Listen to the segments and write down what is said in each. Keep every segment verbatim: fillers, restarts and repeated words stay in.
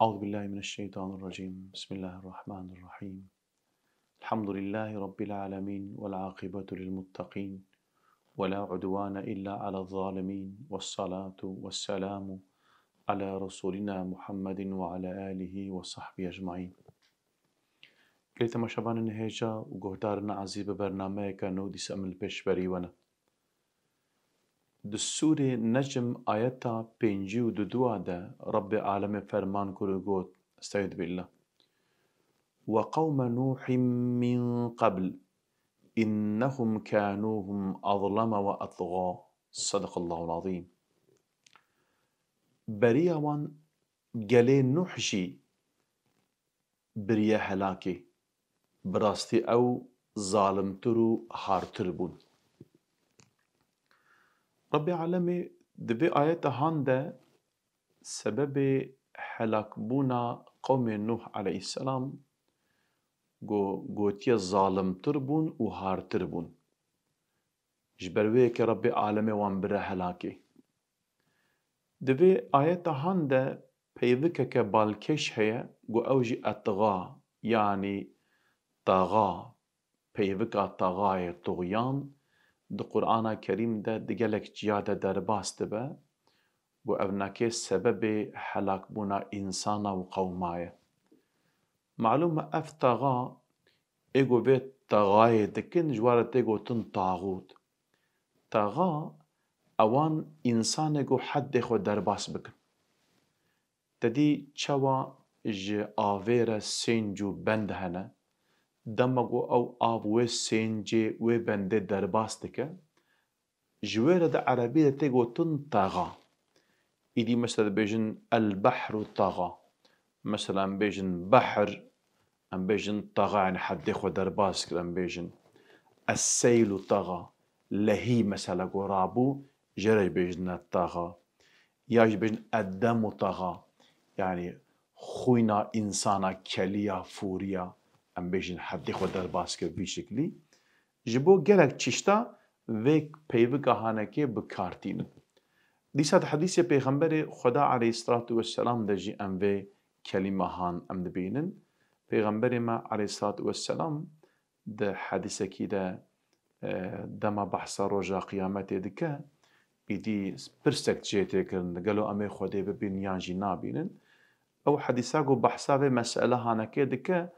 أعوذ بالله من الشيطان الرجيم. بسم الله الرحمن الرحيم. الحمد لله رب العالمين، والعاقبة للمتقين، ولا عدوان إلا على الظالمين، والصلاة والسلام على رسولنا محمد وعلى آله وصحبه أجمعين. Gelê temaşevanên hêja û guhdarên ezîz, bi bernameyeke nû dîsa em li pêşberî we ne. Di Sûrê Necm ayeta pêncî û duduwa de Rebbê Alemê ferman kir û got, Estaizu billah. "Ve qewme Nûhin min qebl, innehum kânû hum azleme ve etxâ." Sadakallahul azîm. Beriya wan gelê Nuh jî biriye helakê. Bi rastî ew zalimtir û hartir bûn. Rebbê Alemê di vê ayeta han de sebebê helakbûna qewmê Nuh aleyhisselam go-, gotiye zalimtir bûn û hartir bûn. Ji ber wê yekê Rebbê Alemê wan bire helakê. Di vê ayeta han de peyvikeke balkêş heye, ku ew jî etxa, yanî taxa, peyvika taxayê, tuxyan, di Qur'ana Kerîm de di gelek ciya de derbas dibe, ku ev nake sebebê helakbûna însana û qewma ye. Malûm e ev taxa, ê ku vê taxayê dikin, ji wan re tê gotin taxût. Taxa, ewan însanê ku heddê xwe derbas bikin. Te dî çawa ji avê re sênc û bend hene, dema ku ew av wê sêncê, wê bendê derbas dike, ji wê re di erebî de tê gotin taxa. Îdî mesela dibêjin el-behru taxa. Mesela em bêjin behr, em bêjin taxa, yani heddê xwe derbas kir, em bêjin es-seylu taxa. Lehî mesela ku rabû, jê re jî bêjin taxa. Ya jî bêjin eddemu taxa. Yani xwîna însana keliya, fûriya, em bêjin heddê xwe derbas kir vî şiklî. Ji bo gelek çişta vê peyvika hanekê bi kar tînin. Dîsa di hedîsê Pêxemberê Xweda aleyhisselatu vesselam de jî em vê kelîma han em dibînin. Pêxemberê me aleyhisselatu vesselam di hedîsekî de, e, dema behsa roja qiyametê dike, îdî pirsek jê tê kirin, gelo em ê Xwedê bibînin yan jî nabînin? Ew hedîsa ku behsa vê mesele hanekê dike,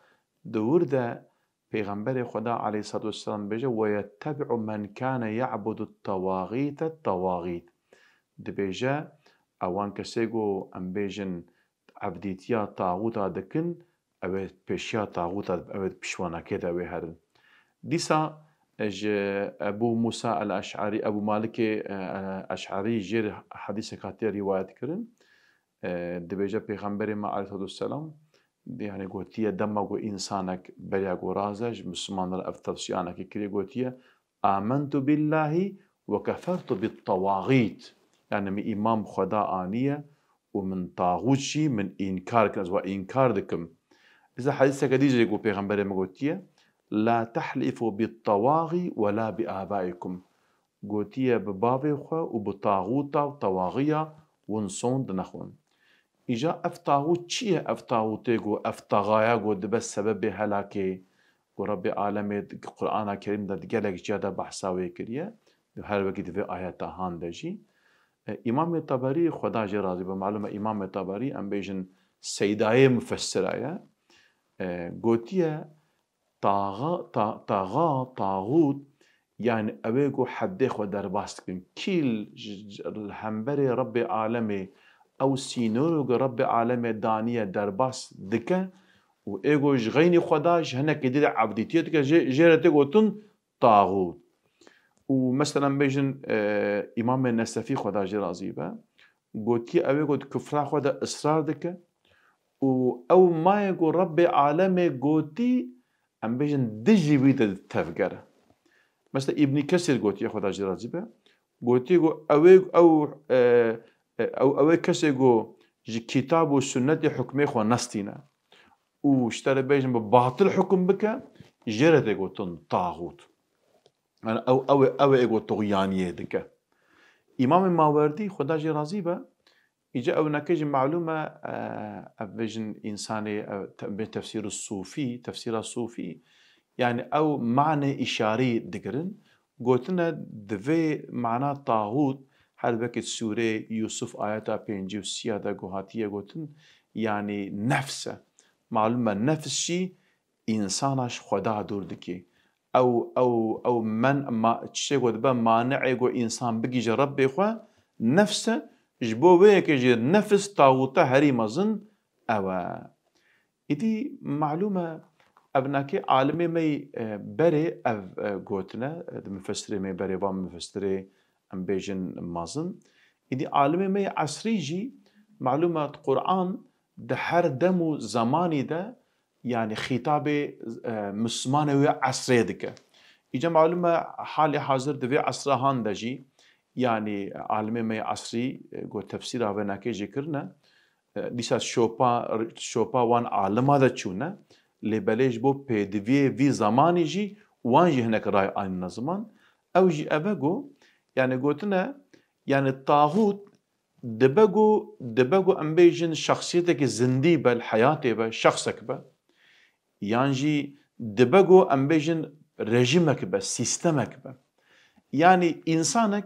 di wir de Pêxemberê Xweda aleyhisselatu vesselam dibêje, "Ve yettebi'u men kâne ya'budu tewağîte tewağît." Dibêje, ewan kesê ku em bêjin evdîtiya taxûta dikin, ew ê pêşiya taxûta, ew ê piştvanekê de wê herin. Dîsa ji Ebû Musa el-Eş'arî, Ebû Malikê, e, e, Eş'arî jê re hedîsek hatiye rîwayet kirin. E, dibêje Pêxemberê me aleyhisselatu vesselam, yani gotiye, dema ku însanek beriya ku raze ji Mislimanan re ev tevsiyanekê kiriye, gotiye, "Amentu billahî ve kefertu bit tawağît." Yani min îman bi Xweda aniye û min taxût jî min înkar kirin, ez wa înkar dikim. Îza hedîseke dî jî ku Pêxemberê me gotiye, "La tehlîfû bit tawağî ve la bi abaikum." Gotiye, "Bi bavê xwe û bi taxûta û tawaxiya win sond nexwin." Îja ev taxût çi ye? Ev taxûtê ku, ev taxaya ku dibe sebebê helakê, ku Rebbê Alemê di Qur'ana Kerîm de di gelek ciya de behsa wê kiriye, di her wekî di vê ayeta han de jî. E, Îmamê Teberî, Xweda jê razî be, malûm e Îmamê Teberî, em bêjin seydayê mufessira ye, e, gotiye, taxa, ta-, taxa, taxût, yani ew ê ku heddê xwe derbas dikin. Kî li, ji, ji, li hemberê Rebbê Alemê ew sînorê ku Rebbê Alemê daniye derbas dike û ê ku ji xeynî Xweda ji hinekî dî de evdîtiyê dike, jê, jê re tê gotin taxût. Û mesela em bêjin, e, Îmamê Nesefî, Xweda jê razî be, gotiye ew ê ku di kufra xwe de israr dike û ew mayê ku Rebbê Alemê gotî, em bêjin, dijî wî de tevgere. Mesela Îbnî Kesîr gotiye, Xweda jê razî be, gotiye ku ew ê, ew, e, e, ew, ew ê kesê ku ji kitab û sunnetê hukmê xwe nestîne û ji te re bêjin bi batil hukum bike, jê re tê gotin taxût. Yani ew, ew ê, ew ê ê ku tuxyaniyê dike. Îmamê Mawerdî, Xweda jê razî be, Îca ewneke jî malûm e, e, ev bêjin însanê, e, te-, bê tefsîr sûfî, tefsîra sûfî, yani ew manê îşarî digirin. Gotine di vê mana taxût, her wekî sûrê Yûsuf ayeta pêncî û sî ya de ku hatiye gotin, yani nefs e. Malûm e nefs jî însana ji Xweda dûr dikê. Ew, ew, ew men, ma, çişê ku dibe mani'ê ku însan bigihîje Rebbê xwe, nefs e, ji bo wê yekê jî nefs taxûta herî mezin ew e. Îdî malûm e, ev nakê alimê me yî, e, berê ev, e, gotine, e, di mufessirê me berê van mufessirê em bêjin mezin. Îdî alimê me yê esrî jî malûm e, Quran di her dem û zemanî de, yani xîtabê, e, Mislimanê wê esrê dike. Îca malûm e, halê hazir di vê esra han de jî, yani alimê me yê esrî, e, ku tefsîra vê nakê jî kirine, e, dîsa şopa, şopa wan alima de çûne, lê belê ji bo pêdiviyê vî zemanî jî wan jî hinek ray anîne ziman. Ew jî ev e ku, yani gotine, yani taxût dibe ku, dibe ku em bêjin şexsiyetekî zindî be, li heyatê be, şexsek be, yan jî dibe ku em bêjin rejimek be, sîstemek be. Yani însanek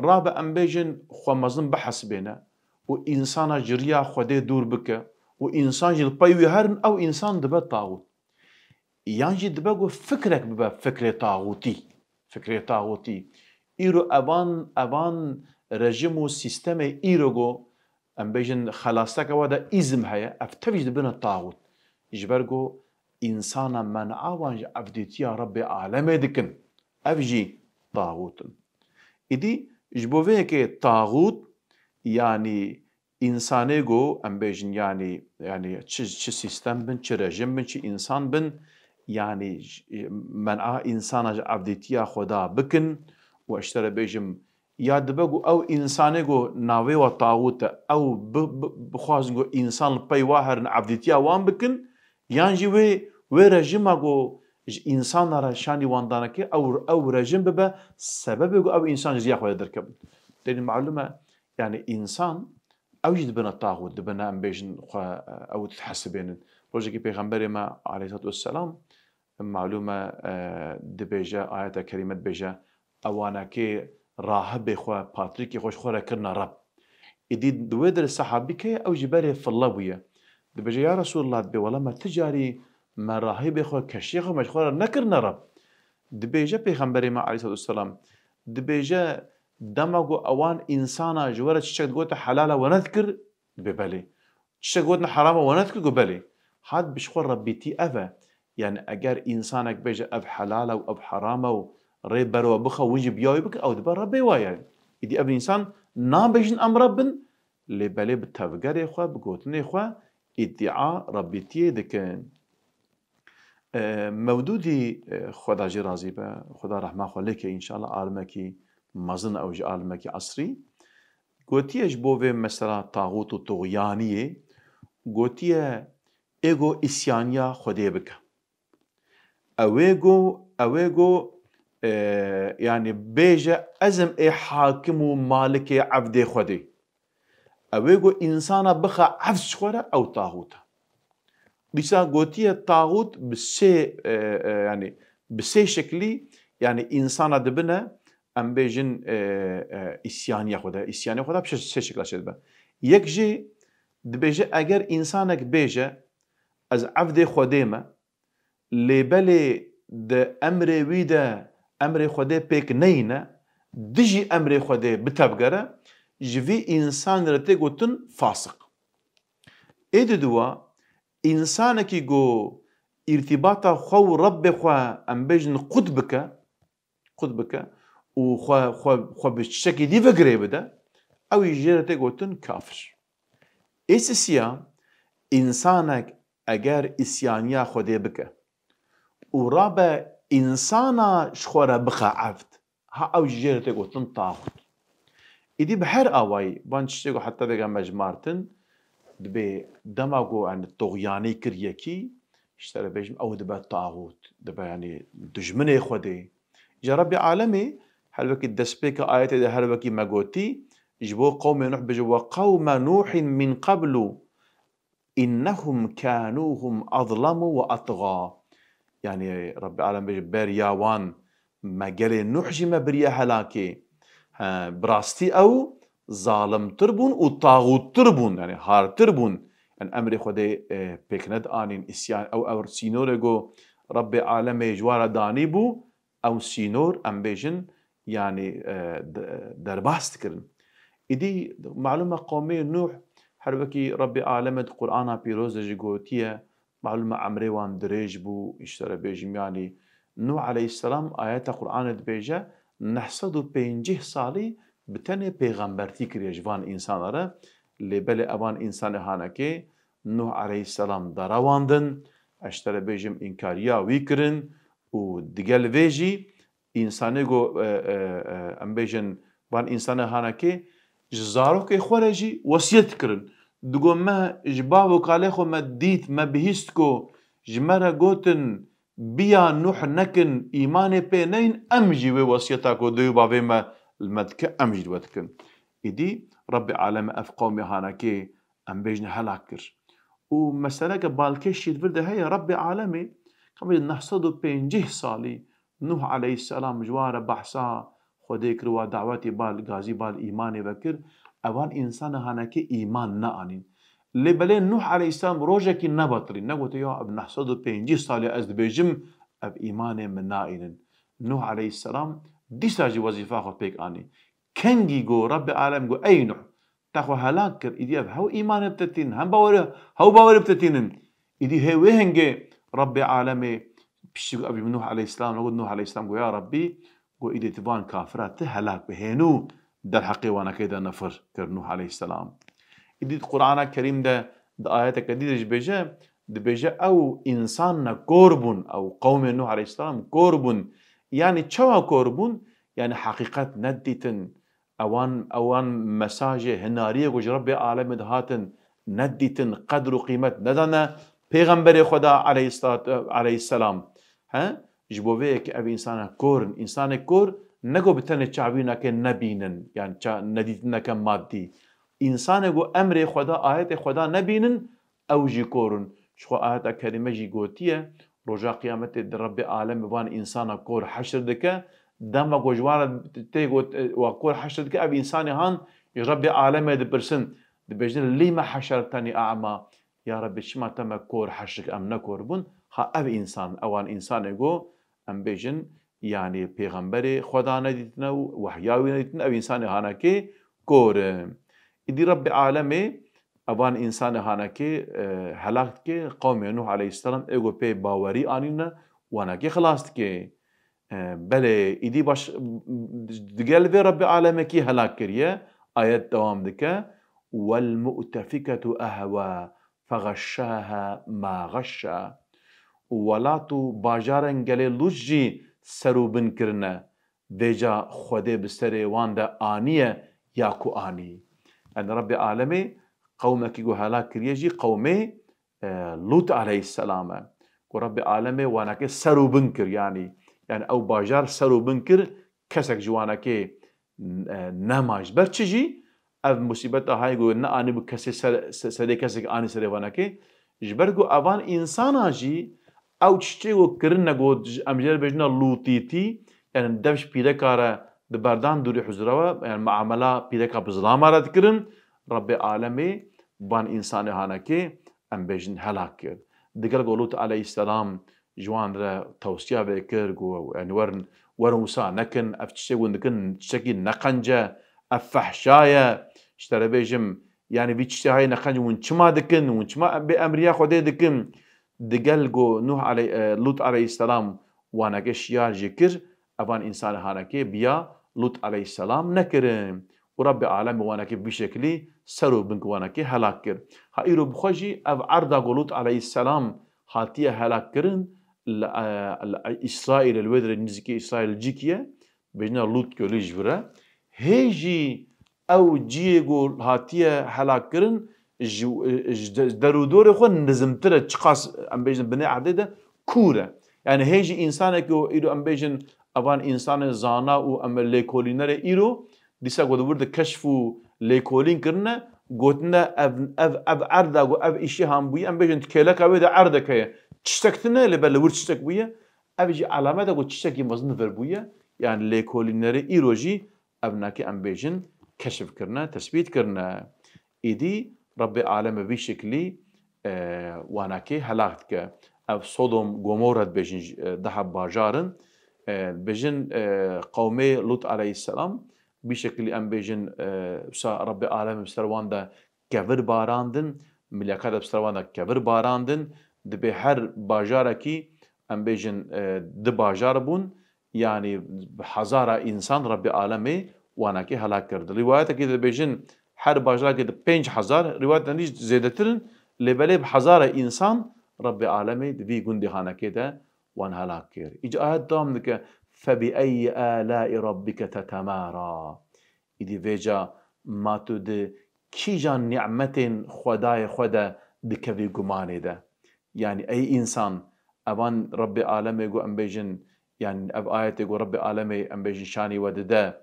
rabe em bêjin xwe mezin bihesibêne û însana ji riya Xwedê dûr bike û însan jî li pey wî herin, ew însan dibe taxût. Yan jî dibe ku fikrek bibe fikrê taxûtî. Fikrê taxûtî. Îro evan, evan rejim û sîstemê îro ku em bêjin xelaseke wa de îzm heye, ev tevî jî dibine taxût. Ji ber ku însana men'a wan ji evdîtiya Rebbê alemê dikin. Ev jî taxût in. Îdî ji bo vê yekê taxût, yanî însanê ku em bêjin, yanî, yanî çi, çi sîstem bin, çi rejim bin, çi însan bin, yanî j-, men'a însana ji evdîtiya Xweda bikin û ji te re bêjim, ya dibe ku ew însanê ku navê wa taxût e, ew bi, bi, bixwazin ku însan li pey wa herin evdîtiya wan bikin, yan jî wê, wê rejima ku ji însana re şanî wan daneke, ew, ew rejim bibe sebebê ku ew însan ji riya Xwedê derkevin. Tenê malûm e, yanî însan ew jî dibine taxût, dibine em bêjin xwe, e, ew dihesibênin. Rojekî Pêxemberê me aleyhisselatu vesselam, malûm e, e, dibêje, ayeta kerîme dibêje, ewanekê rahibê xwe, patrîkê xwe ji xwe re kirine Reb. Îdî di wê derê sehabî ke ew jî berê fille bûye. Dibêje, ya Resulullah, dibê, wela me ti carî me rahibê xwe, keşiyê xwe me ji xwe re nekirine Reb. Dibêje Pêxemberê me aleyhisselatu vesselam, dibêje, dema ku ewan însana ji we re çiçek digote helal e we nedikir, dibê belê. Çiçek gotine heram e we nedikir, got belê. Hat bi ji xwe rebîtî ev e. Yani eger însanek bêje ev helal e û ev heram e û rê ber we bixe, wî jî biya wî bike, ew dibe Rebbê we ye. Îdî ev însan nabêjin em Reb in, lê belê bi tevgerê xwe, bi gotinê xwe îdîa rebîtiyê dikin. E, Mewdûdî, e, Xweda jê razî be, Xweda rehma xwe lê ke, înşallah alimekî mezin, ew jî alimekî esrî. Gotiye ji bo vê mesela taxût û tuxyaniyê, gotiye ê go îsyaniya Xwedê bike. Ew ê go, ew ê go, e, yanî bêje, ez im ê hakim û malikê evdê Xwedê. Ew ê go însana bixe evd ji xwe re, ew taxût e. Dîsa gotiye taxût bi sê, e, e, yanî bi sê şeklî, yanî însana dibine, em bêjin, e, e, îsyaniya Xwedê. Îsyaniya Xwedê bi sê, sê şekla çêdibe. Yek jî dibêje, eger însanek bêje, ez evdê Xwedê me, lê belê di emrê wî de emrê Xwedê pêk neyîne, dijî emrê Xwedê bitevgere, ji vî însanê re tê gotin fasiq. Ê diduwa, însanekî ku îrtîbata xwe û Rebbê xwe, em bêjin, qut bike, qut bike û xwe, xwe, xwe bi çiçekî dî vegirê bide, ew jî jê re tê gotin kafir. Ê sisiya, însanek eger îsyaniya Xwedê bike û rabe însana ji xwe re bixe evd, ha ew jî jê re tê gotin taxût. Îdî bi her awayî, van tiştê ku heta vêga me ji mar tin, dibê dema ku, yani, tuxyanî kir yekî, ji te re bêjim, ew dibe taxût, dibe, yani, dijminê Xwedê. Ji Rebbê alemê, her wekî destpêka ayetê de her wekî me gotî, Ji bo qewmê Nuh bêje, "Ve qewme Nuhin min qeblu innehum kanu hum azlemu ve atga." Yani Rabbê Alem bêje, beriya wan me gelê Nuh jî me biriye helakê. He, bi rastî ew zalimtir bûn û taxûttir bûn, yani hartir bûn. Yani emrê Xwedê, e, pêk nedianîn, îsyan, ew, ew sînorê ku Rabbê Alemê ji wan re danî bû, ew sînor, em bêjin, yani, e, de-, derbas dikirin. Îdî malûm e qewmê Nuh, her wekî Rabbê Aleme di Qur'ana Pîroz de jî gotiye, malûm e emrê wan dirêj bû, îşte re bêjim, yani Nuh aleyhisselam ayeta Qur'anê dibêje, neh sed û pêncî salî bi tenê pêxembertî kiriye ji van însana re, lê belê evan însanê hanekê Nuh aleyhisselam derewandin, ez ji te re bêjim înkariya wî kirin û digel vê jî însanê ku, e, e, e, em bêjin van însanê hanekê ji zarokê xwe re jî wesiyet kirin. Digo me ji bav û kalê xwe me dît, me bihîst ku ji me re gotin, biya Nuh nekin, îmanê pê neyin, em jî wê wesiyeta ku dê û bavê me li me dike, em jî li we dikin. Îdî Rebbê Aleme ev qewmê hanekê em bêjin helak kir. Û meseleke balkêş jî li vir de heye, Rebbê Alemê, qebî neh sed û pêncî salî Nuh aleyhisselam ji wan re behsa Xwedê kir, wa dawetî bal gazî bal îmanê vekir, evan însana hanekê îman neanîn. Lê belê Nuh aleyhisselam rojekî nebetilî, negote, ya ev neh sed û pêncî salî ez dibêjim, ev îmanê min naînin. Nuh aleyhisselam dîsa jî wezîfa xwe pêk anî. Kengî got, Rebbê Alem got, ey Nuh, te xwe helak kir, îdî ev hew îmanê bi te tînin, hem bawerê, hew bawerê bi te tînin. Îdî hê wê hingê Rebbê Alemê piştî ku ev Nuh aleyhisselam, got Nuh aleyhisselam got, ya Rebbî, got, îdî tu van kafira tu helak bi, hênû derheqê wanekê de nifir kir Nuh aleyhisselam. Îdî di Qur'ana Kerîm de di ayeteke dî de jî bêje, dibêje ew însan ne kor bûn, ew qewmê Nuh aleyhisselam kor bûn. Yani çawa kor bûn? Yani heqîqet nedîtin. Ewan, ewan mesajê hinariyê ku ji Rebbê Alemê dihatin nedîtin, qedr û qîmet nedane Pêxemberê Xweda aleyhisselat-, aleyhisselam. He? Ji bo vê yekê ev însana kor in. Însanê kor ne ku bi tenê çavîneke nebînin, yani ça-, nedîtineke madî. Însanê ku emrê Xweda, ayetê Xweda nebînin, ew jî kor in. Ji xwe ayeta kerîme jî gotiye, roja qiyametê di Rebbê Alemê van însana kor heşir dike. Dema ku ji wan re tê got, e, wa kor heşir dike, ev însanê han ji Rebbê Alemê dipirsin. Dibêjin, "Lîme heşertenî a'ma?" Ya Rebbî, çima te me kor heşir dike, em ne kor bûn? Ha ev însan, ewan însanê ku em bêjin, yani pêxemberê Xweda nedîtine û wehya wî nedîtine, ev însanê hanekê kor in. Îdî Rebbê Alemê evan însanê hanekê, e, helak dike, qewmê Nuh aleyhisselam ê ku pê bawerî anîne, wanekê xilas dike. E, belê, îdî baş, digel vê Rebbê Alemekî helak kiriye, ayet dewam dike, "Wel mu'tefiketu ehwa, feğeşşaha ma ğeşşa." Û welat û bajarên gelê Lût jî ser û bin kirine. Vêca Xwedê bi serê wan de aniye ya ku anî. Yani Rebbê Alemê qewmekî ku helak kiriye jî qewmê, e, Lût aleyhisselam e. Ku Rebbê Alemê wanekê ser û bin kir, yani, yani ew bajar ser û bin kir, kesek ji wanekê, e, nema. Ji ber çi jî? Ev musîbeta hay ku neanî bi kesê ser, se-, serê kesek anî serê vanekê. Ji ber ku evan însana jî ew tiştê ku kirine ku em jê re bêjine lûtîtî, yani dev ji pîreka re di berdan dûrî huzura we, yani muamela pîreka bi zilama re dikirin, Rebbê Alemê van însanê hanekê em bêjin helak kir. Digel ku Lût aleyhisselam ji wan re tewsiya vê kir, ku yani werin, werin wisa nekin, ev tiştê hûn dikin tiştekî neqenc e, ev fehşa ye, ji te re bêjim, yani vî tiştê hayê neqenc hûn çima dikin, hûn çima bê emriya Xwedê dikin? Digel ku Nuh aley-, e, Lût aleyhisselam waneke şiyar jî kir, evan însanê hanekê biya Lût aleyhisselam nekirin. Û Rebbê Alemê wanekê bi vî şeklî ser û bin kir, wanekê helak kir. Ha îro bi xwe jî ev erda ku Lût aleyhisselam hatiye helak kirin, li, e, li Îsraîlê, li wê dirê nizîkê Îsraîl cîkî ye, bêjine Lût Gölî ji vir e. Hê jî ew ciyê ku hatiye helak kirin, ji, ji de-, derûdorê xwe nizimtir e, çiqas em bêjin binê erdê de kûr e. Yani hê jî însanekî ku îro em bêjin evan însanê zana û em lêkolînerê îro, dîsa ku di wir de keşf û lêkolîn kirine, gotine ev, ev, ev erda ku ev îşê han bûye, em bêjin di kêleka wê de erdek heye. Tiştek tune, lê ber li wir tiştek bûye. Ev jî elameta ku tiştekî mezin li vir bûye. Yani lêkolînerê îro jî ev nake em bêjin keşif kirine, tesbît kirine. Îdî Rebbê aleme vî şeklî, e, wanakê helak dike. Ev Sodom, Gomorre dibêjin, e, daha bajar in. E, dibêjin, e, qewmê Lut aleyhisselam, vî şeklî em bêjin, e, wisa Rebbê aleme bi ser wan de kevir barandin, milyakat bi ser wan de kevir barandin. Dibê her bajarekî, em bêjin, e, di bajar bûn, yanî bi hezara însan Rebbê alemê wanakê helak kir. Di rîwayetekî de dibêjin, her bajarekê de pênc hezar, rîwayetên dî zêdetir in, lê belê bi hezara însan Rebbê alemê di vî gundê hanekê de wan helak kir. Îca ayet dewam dike, "Febieyyi alâi rabbike tetemara." Îdî vêca ma tu di kîjan nîmetên Xwedayê xwe de dikevî gumanê de? Yanî ey însan, evan Rebbê alemê got em bêjin, yanî ev ayetê got Rebbê alemê em bêjin şanî we dide,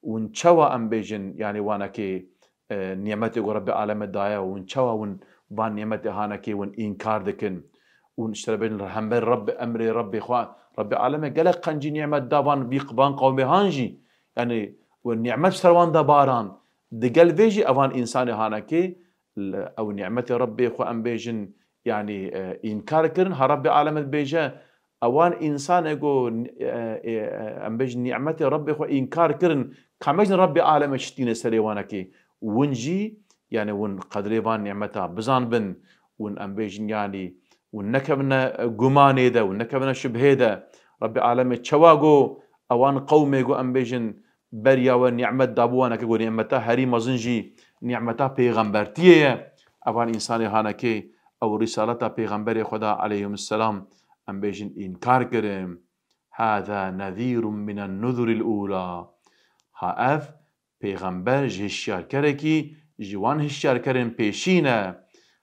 hûn çawa em bêjin, yanî wanekê, e, nîmetê got Rebbê aleme daye, hûn çawa hûn van nîmetê hanekê hûn înkar dikin? Hûn ji te re bêjin hember Rebbê, emrê Rebbê xwe, Rebbê aleme gelek qencî nîmet da van vî, van qewmê han jî, yanî û nîmet ser wan de baran, digel vê jî evan însanê hanekê, li, ew nîmetê Rebbê xwe em bêjin, yanî, e, înkar kirin, ha Rebbê aleme dibêje, ewan însanê ku, e, e, em bêjin nîmetê Rebbê xwe înkar kirin, ka em bêjin Rebbê aleme şitîne serê wanekê. Win jî, yanî win qedrê van nîmeta bizanbin, win em bêjin, yanî win nekevine gumanê de, win nekevine şibhê de. Rebbê alemê çawa got, ewan qewmê got em bêjin, beriya we nîmet dabû wan, eke ku nîmeta herî mezin jî nîmeta pêxembertiyê ye. Evan însanê hanekê ew rîsaleta pêxemberê Xweda aleyhimusselam, em bêjin, înkar kirin. Hâzâ nezîrun minen nuzuril ûlâ. Ha ev pêxember ji hişyarkerekî ji wan hişyarkerên pêşî ne.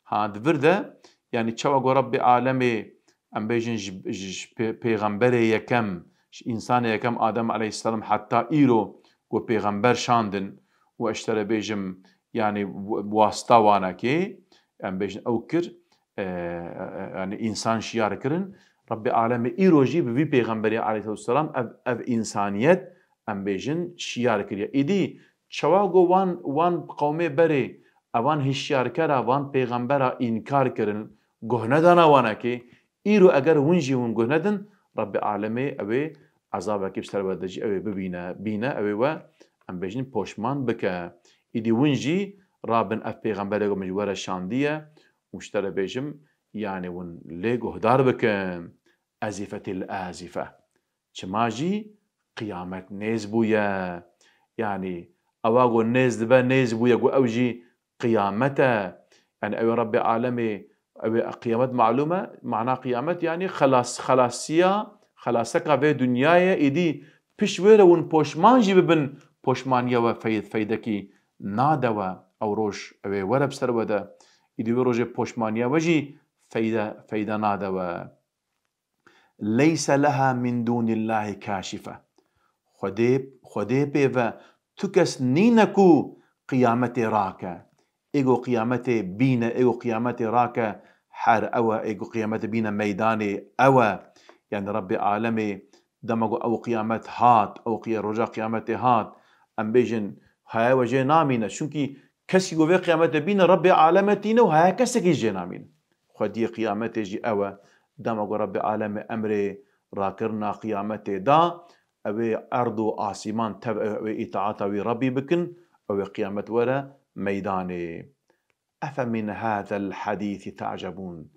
Ha di vir de, yanî çawa ku Rebbê alemê, em bêjin ji, ji, ji pê-, pêxemberê yekem, ji însanê yekem Adem aleyhisselam heta îro ku pêxember şandin û ez ji te re bêjim, yanî w-, wasta wanekê, em bêjin ew kir, e, e, e, yanî însan şiyar kirin. Rebbê alemê îro jî bi vî pêxemberê aleyhisselam ev, ev însaniyet, em bêjin, şiyar kiriye. Îdî çawa ku wan, wan qewmê berê, evan hişyarkera, van pêxembera înkar kirin, guh nedana wanekê, îro eger win jî win guh nedin, Rebbê alemê ew ê ezabekî bi ser we de jî ew ê bibîne, bîne, ew ê we, em bêjin, poşman bike. Îdî win jî rabin ev pêxemberê ku min ji we re şandiye û ji te re bêjim, yanî win lê guhdar bikin. Ezîfetil azife. Çima jî qiyamet nêz bûye. Yanî ewa ku nêz dibe, nêz bûye, ku ew jî qiyamet e. Yanî ew ê Rebbê alemê, ew ê qiyamet malûm e. Mana qiyamet yanî xelas, xelasiya, xelaseka vê dinyayê, îdî pişt wê re hûn poşman jî bibin, poşmaniya we fey-, feydekî nade we. Ew roj ew ê were bi ser we de. Îdî wê rojê poşmaniya we jî feyde, feyde nade we. Leyse leha min dûnillahî kâşife. Xwedê, Xwedê pê ve tu kes nîne ku qiyametê rake. Ê ku qiyametê bîne, ê ku qiyametê rake, her ew e, ê ku qiyametê bîne meydanê ew e. Yanî Rebbê alemê, dema ku ew qiyamet hat, ew qiya-, roja qiyametê hat, em bêjin, haya we jê namîne. Çunkî kesî ku vê qiyametê bîne, Rebbê alemê tîne û haya kesekî jê namîne. Xwediyê qiyametê jî ew e. Dema ku Rebbê alemê emrê rakirina qiyametê da, ew ê erd û asîman tev ew ê îtaata wî Rebbî bikin, ew ê qiyamet were meydanê. Efe min hâzel hadîsî te'cebûn.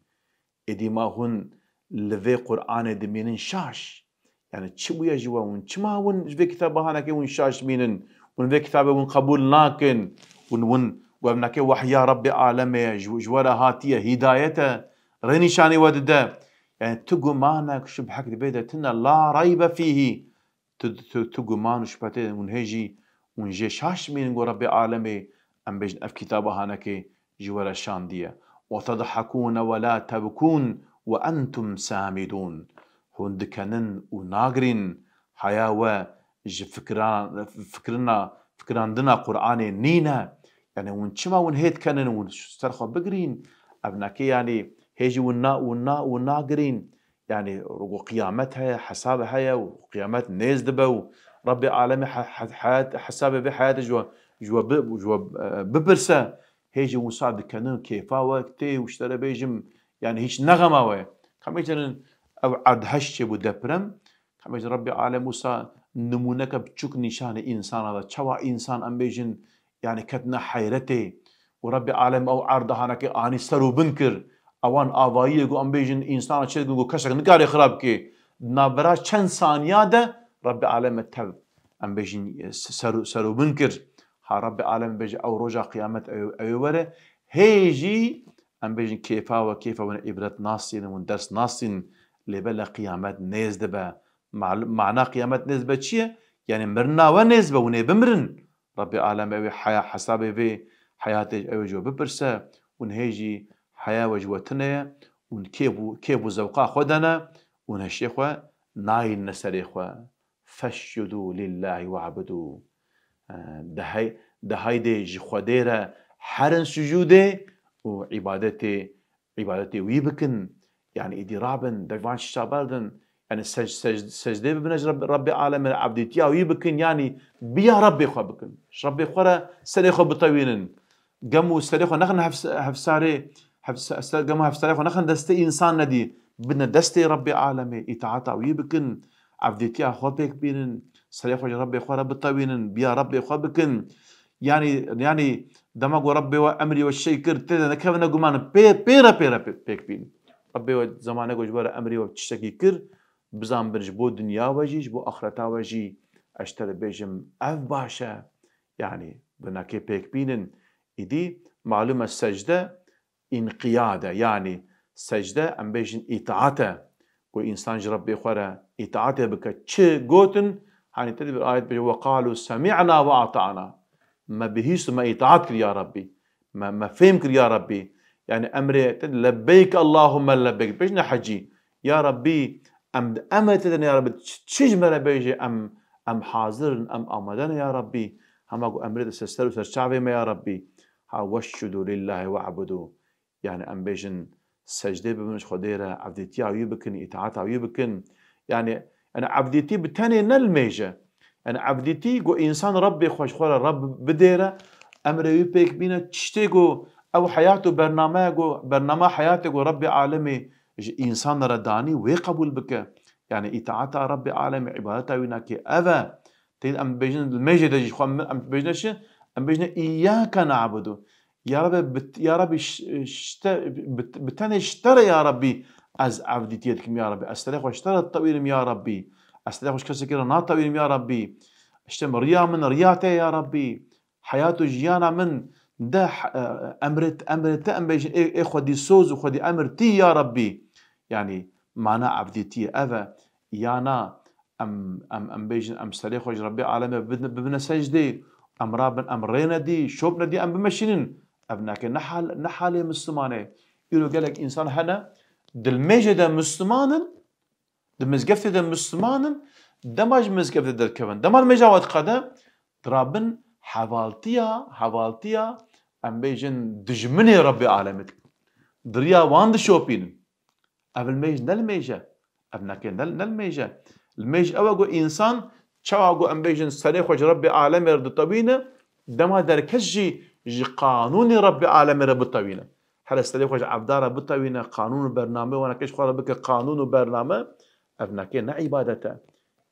Êdî ma hûn li vê Qur'anê dimînin şaş. Yani çi bûye ji we hûn? Çima hûn ji vê kitaba hanekê hûn şaş dimînin? Hûn vê kitabê hûn qebûl nakin? Hûn, hûn, ku ev nake wehya Rebbê alemê ye, ji, ji we re hatiye, hîdayet e, rênîşanî we dide. Yani tu gumanek, şubhek di vê de tune, la reybe fîhî. Tu, tu, tu guman û şubhetê hûn hê jî, hûn jê şaş dimînin ku Rebbê alemê, em bêjin, ev kitaba hanekê ji we re şandiye. Ve tedhekûne ve la tebkûn ve entum samidûn. Hûn dikenin û nagirîn, haya we ji fikran-, fikirina, fikirandina Qur'anê nîne. Yani hûn çima hûn hê dikenin, hûn ser xwe bigirîn? Ev neke yani hê jî hûn na, hûn na, hûn nagirîn. Yani ro ku qiyamet heye, hesab heye û qiyamet nêz dibe û Rabbê alemê he-, he-, heyat, hesabê vê heyatê ji we, ji we bi-, ji we, e, bipirse, hê jî wisa dikenin, kêfa we tê û ji te re bêjim, yani hîç ne xema we ye. Ka em bêjin ew erdhej çêbû, deprem, ka em bêjin Rabbê alem wisa nimûneke biçûk nîşanê însana da. Çawa însan em bêjin, yani ketine heyretê û Rabbê alem ew erda hanekê anî ser û bin kir. Ewan avayiyê ku em bêjin însana çêdikin ku kesek nikare xira bike. Di navbera çend saniya de Rabbê alem e tev, em bêjin, e, ser û, ser û bin kir. Ha Rabbê alem bêje ew roja qiyamet ew, ew ê were. Hê jî em bêjin kêfa we, kêfa we ne îbret nasîn, hûn ders nasîn. Lê bele qiyamet nêz dibe. Mal-, mana qiyamet nêz dibe çi ye? Yani mirina we nêz dibe, hûn ê bimirin. Rabbê alem ew ê heya, hesabê vê heyatê ew ê ji we bipirse, hûn hê jî heya we ji we tune ye, hûn kêf û, kêf û zewqa xwe de ne, hûn hişê xwe nayînine serê xwe. Fescudû lillahî we'budû. E, de hey-, de haydê ji Xwedê re herin sucûdê û îbadetê, îbadetê wî bikin. Yani îdî rabin, de van tişta berdin. Yani sec-, sec-, secdê bibine ji Reb-, Rebbê alemê re, evdîtiya wî bikin, yani biya Rebbê xwe bikin. Ji Rebbê xwe re serê xwe bitewînin. Gem û serê xwe nexin hevs-, hevsarê, hevs-, ser-, gem û hevsarê xwe nexin destê însan nedî. Bidine destê Rebbê alemê, îtaeta wî bikin. Evdîtiya xwe pêk bînin. Serê xwe ji Rebbê xwe re bitewînin. Biya Rebbê xwe bikin. Yani, yani dema ku Rebbê we emrî we çi şey kir, tê de nekevine guman, pê, pê re, pê re pê-, pêk bînin. Rebbê we zemanê ku ji we re emrî we tiştekî kir, bizan bin ji bo dinya we jî, ji bo axireta we jî, ez ji te re bêjim, ev baş e. Yani, binekê pêk bînin. Îdî, malûm e secde înqiyad e. Yani, secde, em bêjin îtaat e. Ku însan ji Rebbê xwe re îtaatê bike. Çi gotin? Hani te dî bir ayet bêje, "Ve qalu semi'na ve ata'na." Me bihîst û me îtaat kir ya Rebbî. Me, me fêm kir ya Rebbî. Yani emrê te dî, "Lebbeyk Allahumme lebbeyk." Bêjine hecî. Ya Rebbî, em di emrê te de ne ya Rebbî. Çi, çi ji me re bêjê em, em hazir in, em amade ne ya Rebbî. Hema ku emrê te ser ser û ser çavê me ya Rebbî. Ha weşcudu lillahi we'budu. Yani em bêjin secdê bibin ji Xwedê re, evdîtiya wî bikin, îtaeta wî bikin. Yani, yani evdîtî bi tenê ne li mêj e. Yani evdîtî ku însan Rebbê xwe ji xwe re Reb bidêre, emrê wî pêk bîne, tiştê ku ew heyat û bernameya ku, bernama heyatê ku Rebbê alemê ji însan re danî wê qebûl bike. Yani îtaeta Rebbê alemê, îbadeta wî nakê ev e. Tê em bêjin li mêjê de jî xwe em bêjine çi? Em bêjine îyâke na'budu. Ya Rebbi, bi, ya Rebbi, ş-, ş-, te, bi, bi tenê ji te re ya Rebbi ez evdîtiyê dikim ya Rebbi. Ez serê xwe ji te re ditewînim ya Rebbi. Ez serê xwe ji kesekî re natewînim ya Rebbi. Îşte min riya min, riya te ya Rebbi. Heyat û jiyana min de, e, emrê, emrê te em bêjin, ê, ê xwedî soz û xwedî emir tî ya Rebbi. Yani mana evdîtiyê ev e. Ya na, em, em, em bêjin, em serê xwe ji Rebbê alemê bibin-, bibine secdê, em rabin, em rê nedî, şop nedî, em bimeşînin. Ev nake ne hal, ne halê Misliman e. Îro gelek însan hene, di limêjê de Misliman in, di mizgeftê de Misliman in, dema ji mizgeftê derkevin, dema limêja we diqede, dirabin hevaltiya, hevaltiya, em bêjin, dijminê Rebbê alemê dikin. Di riya wan dişopînin. Ev limêj ne limêj e. Ev nake ne, ne limêj e. Limêj ew e ku însan, çawa ku em bêjin serê xwe ji Rebbê alemê re ditewîne, dema derket jî ji qanûnê Rebbê alemê re bitewîne. Here serê xwe ji evda re bitewîne, qanûn û bernameyê wana ke ji xwe re bike qanûn û bername, ev nake ne îbadet e.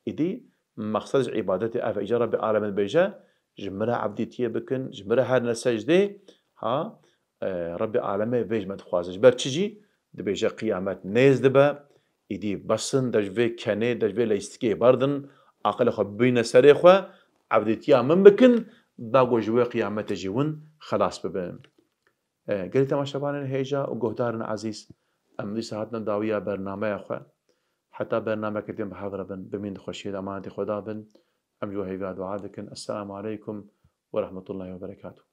Îdî mexsed ji îbadetê ev e. Îca Rebbê alemê dibêje, ji min re evdîtiyê bikin, ji min re herine secdê. Ha, e, Rebbê alemê vê ji me dixwaze. Ji ber çi jî? Dibêje qiyamet nêz dibe, îdî bes in, de ji vê kenê, de ji vê leystikê berdin, aqilê xwe bibîne serê xwe, evdîtiya min bikin, da ku ji wê qiyametê jî hûn xelas bibin. E, gelî temaşevanên hêja û guhdarên ezîz, em dîsa hatine dawiya bernameya xwe. Heta bernameke din bi hev re bin, bimîn di xweşiyê de, emanetê Xweda bin. Em ji we hêviya dua dikin. Esselamu aleykum ve rahmetullahi ve berekatuh.